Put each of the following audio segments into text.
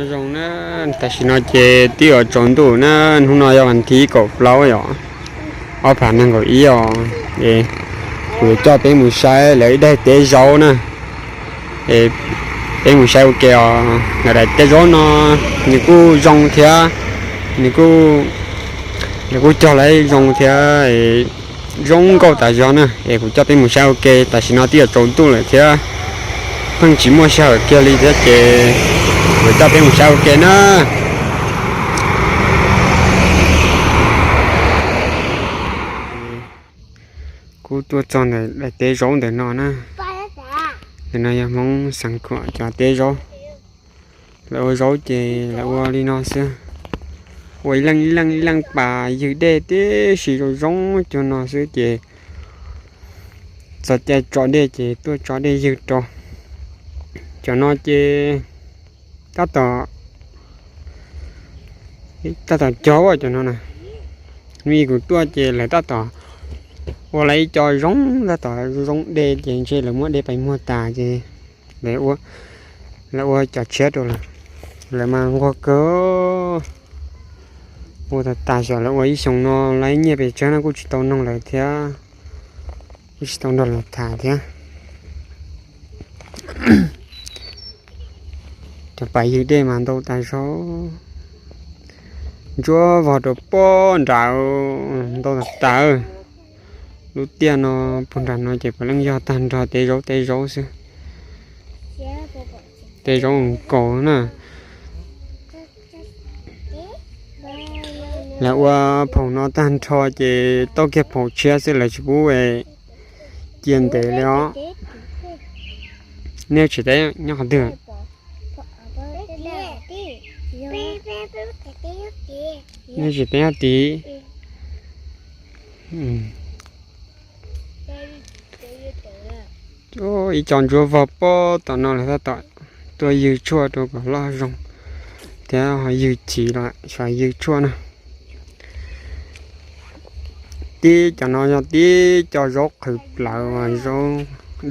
Nyob zoo na, tam sim no ces twb yuav tsaus ntuj na, hnub no yog vas thib kaum plaub yom, ob phav nees nkaum ib os. Es kuv yuav coj peb mus saib lawv ib daim teb zaub na. Es peb mus saib ua ke os. Lawv daim teb zaub no nws kuj zoo thiab, nws kuj, lawv kuj cog lawv zoo thiab, zoo nkauj tas zog na. Es kuv coj peb mus saib ua ke, tam sim no twb yuav tsaus ntuj lawm thiab, pheej tsis muaj sij hawm kiag li thiab ces kuv coj peb mus saib ua ke na. Kuv tuaj txog ntawm daim teb zaub ntawm no na. Ntawm no yog Hmoob Xeev Khuam cov teb zaub. Lawv ua zaub ces lawv ua li no xwb. Ua ib leej ib leej ib leej pas ywg dej tib si zoo zoo cuag no xwb ces txog caij tso dej ces tuaj tso dej ywg rau. Cov no ces tab tom, tab tom cog cov no na. Vim kuv tuaj ces lawv tab tom ua lawv ib co zoo, tab tom zoo dej ces ntshe lawv muab dej pais muag tas ces lawv ua cov tshiab rau lawm. Lawv mas nquag kawg. Ua tas tas xyov lawv ua ib xyoos no lawv nyiaj pes tsawg no kuj tsis tau noog lawv thiab, kuj tsis tau nrog lawv tham thiab. Cov pas ywg dej mas ntau tas zog, ntsuab vog rau pob nram, ntau tas tas. Lub tiaj no puag nram no ces puav leej yog tag nrho tej zaub tej zaub xwb. Tej zaub nkaus na. Lawv ua phaum no tag nrho ces tau kiag phaum tshiab xwb, lawv tsis pub cia ntev li os. Nej tsev teb nyob qhov twg? Nej tsev teb nyob tid. Ib co ntsuab vog pob tom no lawv tab tom tuaj ywg tshuaj rau kom loj zoo thiab ho ywg chiv los xyov ywg tshuaj na. Tib co no yog tib co zaub qhwv plaws,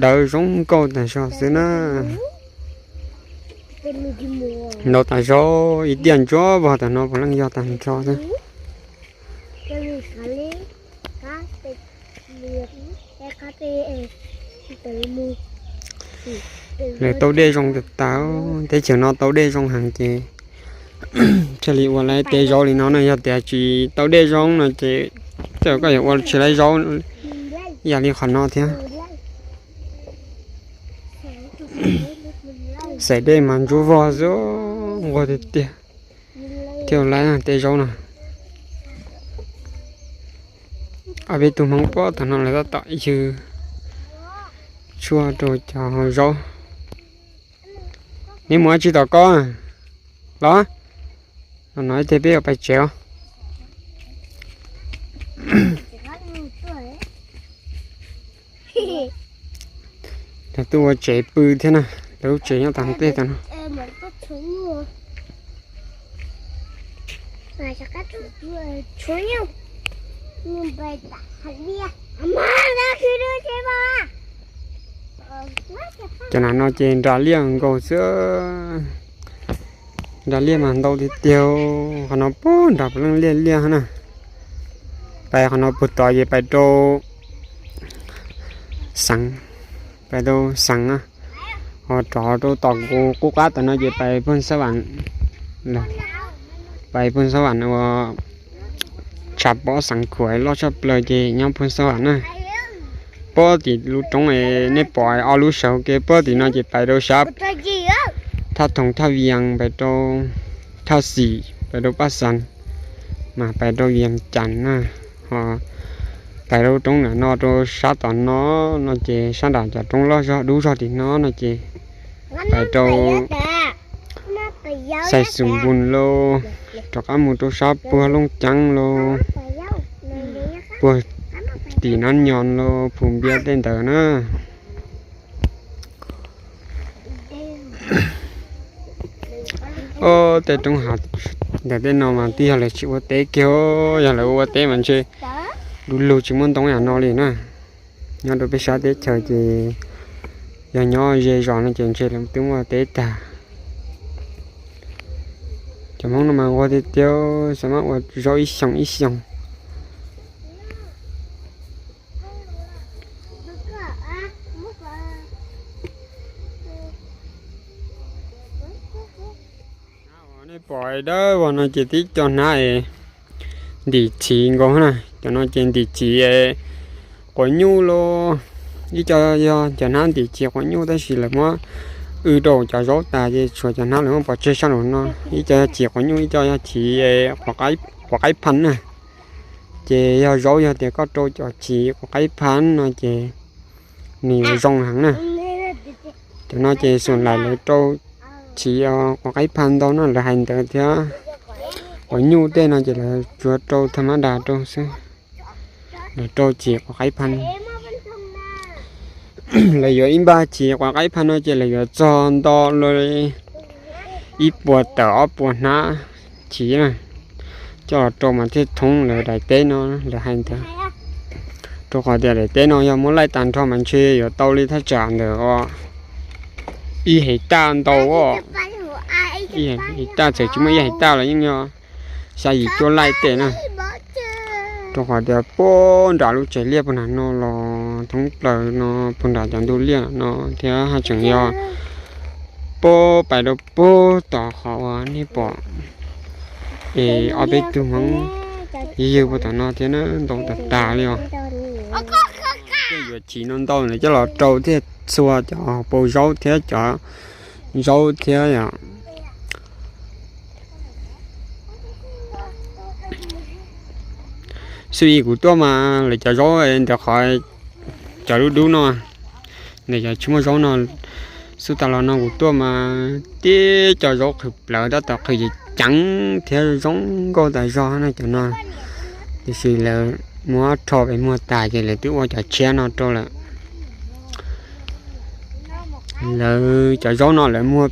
dawb zoo nkauj tas zog xwb na. Ntau tas zog, ib tiaj ntsuab vog tas no puav leej yog tag nrho xwb. Lawv tau dej zoo tas tas, teb chaws no tau dej zoo heev ces thiaj li ua lawv teb zaub li no na. Yog tias tsis tau dej zoo no ces tej zaum koj yuav ua tsis lawv zaub ib yam li qhov no thiab. Xaim dej mas ntsuab vog xwb, nquag tiag tiag. Thiaj lawv teb zaub no. Ob peb tug Hmoob pob tom no lawv tab tom ywg tshuaj rau cov zaub. Neb mus dab tsi tom ko los? No ib teg peb yuav pais tsev os. Lawv tuaj ua tsev pw thiab na, lawv lub tsev nyob tom ntej tom no. Cov nam no ces nras liaj nkaus xwb. Nras liaj mas ntau tiag tiag, qhov no puag nram puav leej liaj liaj na. Pais qhov no puag tod ces pais rau Xeev, pais rau Xeev na. Ho rov rau tom kuv qub qab tom no ces pais Phooj Xab Vam, pais Phooj Xab Vam uas tshav pob Xeev Khuam loj tshaj plaws ces nyob Phooj Xab Vam na. Pob tim lub roob nej pom ob lub saud ke pob tim no ces pais rau sab Thaj Thoom, Thaj Vias, pais rau Thaj Xim, pais rau Paj Xeev, mas pais rau Vias Cas na. Ho pais rau roob nram no rau sab tom no, no ces sab nram cov roob loj zog dub zog tim no no ces pais rau Xais Xus Npus lauj, rov qab mus rau sab puag Looj Ceeb lauj, puag tim Nab Nyos lauj, Phum Npiab tej ntawd na. Ob, tej roob hav ntawm tej no mas twb yog lawv tsis ua teb kiag, yog lawv ua teb mas ntshe du lug tsis muaj ntoo yam no li na. Nyob rau peb sab teb chaws ces yog nyob ze zos no ces ntshe lawv twb muaj teb tag. Cov Hmoob no mas nquag tiag tiag, xav mas ua zaub ib xyoos ib xyoos. Nej pom dawb vog no ces tib co hnab es ntim chiv nkaus na. Cov no ces ntim chiv quav nyuj los, ib co yog cov hnab ntim chiv quav nyuj tab sis lawv muab w rau cov zaub tas ces tshuav cov hnab lawv muab pov tseg sab nraum no. Ib co yog chiv quav nyuj, ib co yog chiv quav qaib pha na. Ces yog zaub yog tias koj rau cov chiv quav qaib pha no ces nws yuav zoo heev na. Cov no ces xum lais lawv rau chiv quav qaib pha ntau no lawv hais ntawd thiab. Quav nyuj tej no ces lawv tsuas rau tha mab das rau xwb, lawv rau chiv quav qaib pha. Lawv yuav ib npag chiv quav qaib pha no ces lawv yuav txog nto li ib puas tawm ob puas hnab chiv na, coj los rau mas thiaj thoob lawv daim teb no, lawv hais ntawd. Rau qhov tias daim teb no yog muab laij tag nrho mas ntshe yuav tau li thaj tsam ntawm ib hais taj ntau, ib hais taj txawm tsis muaj ib hais taj los yeej yog xya yim cuaj laij tej na. Rau qhov tias puag nram lub tsev liaj puag nram no los thoob plaws no, puag nram cov ntug liaj no thiab haj tseem yog puag pais rau puag tom qhov uas nej pom es ob peb tug Hmoob ywg puag tom no thiab na, ntau tas tas li os. Tej yuav chiv no ntau lawv coj los rau thiaj txhua cov hauv paus zaub thiab cov zaub thiab yom. Xub yim kuv tuaj mas lawv cov zaub ntawm qhov cov dub dub no, ntawm cov tsis muaj zaub no, xub tas los no kuv tuaj mas tib co zaub qhwv plawv tab tom qhwv ceev ceev thiab zoo nkauj tas zog na cov no. Tiam sis lawv muab rho pem muag tas ces lawv twb ua cov tshiab no rau lawm. Lawv cov zaub no lawv muag,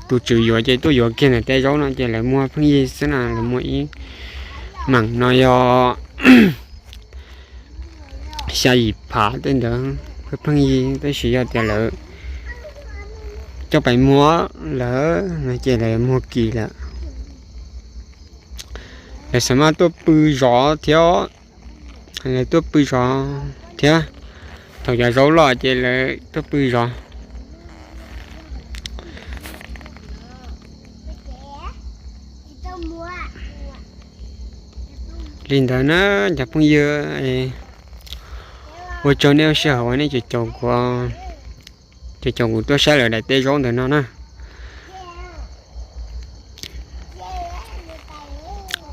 tus tswv yuav ces tuaj yuav kiag ntawm tej zaub no ces lawv muag pheej yig xwb na, lawv muag ib meem no yog xya yim phav tej ntawd pheej yig, tab sis yog tias lawv coj pais muag lawm no ces lawv muag kis lawm. Lawv xav mas tuaj pw zov thiab, lawv tuaj pw zov thiab. Thaum cov zaub loj ces lawv tuaj pw zov. Li ntawd na, cov phooj ywg, ua tsaug nej lub sij hawm uas nej caum kuv, caum kuv tuaj saib lawv daim teb zaub ntawm no na.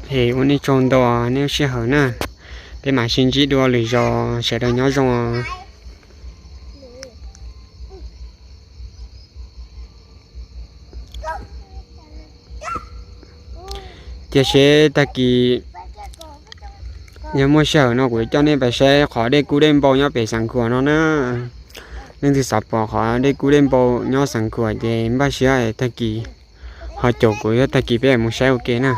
Es ua nej tsaug ntau nej lub sij hawm na. Peb mam sib ntsib dua lwm zaus, sawv daws nyob zoo. Cia seb tag kis yog muaj sij hawm no kuv coj nej pais saib qhov dej kub dej npau nyob pem Xeev Khuam no na. Leej twg xav pom qhov dej kub dej npau nyob Xeev Khuam ces npaj siab tag kis ho caum kuv thiab tag kis peb mus saib ua ke na.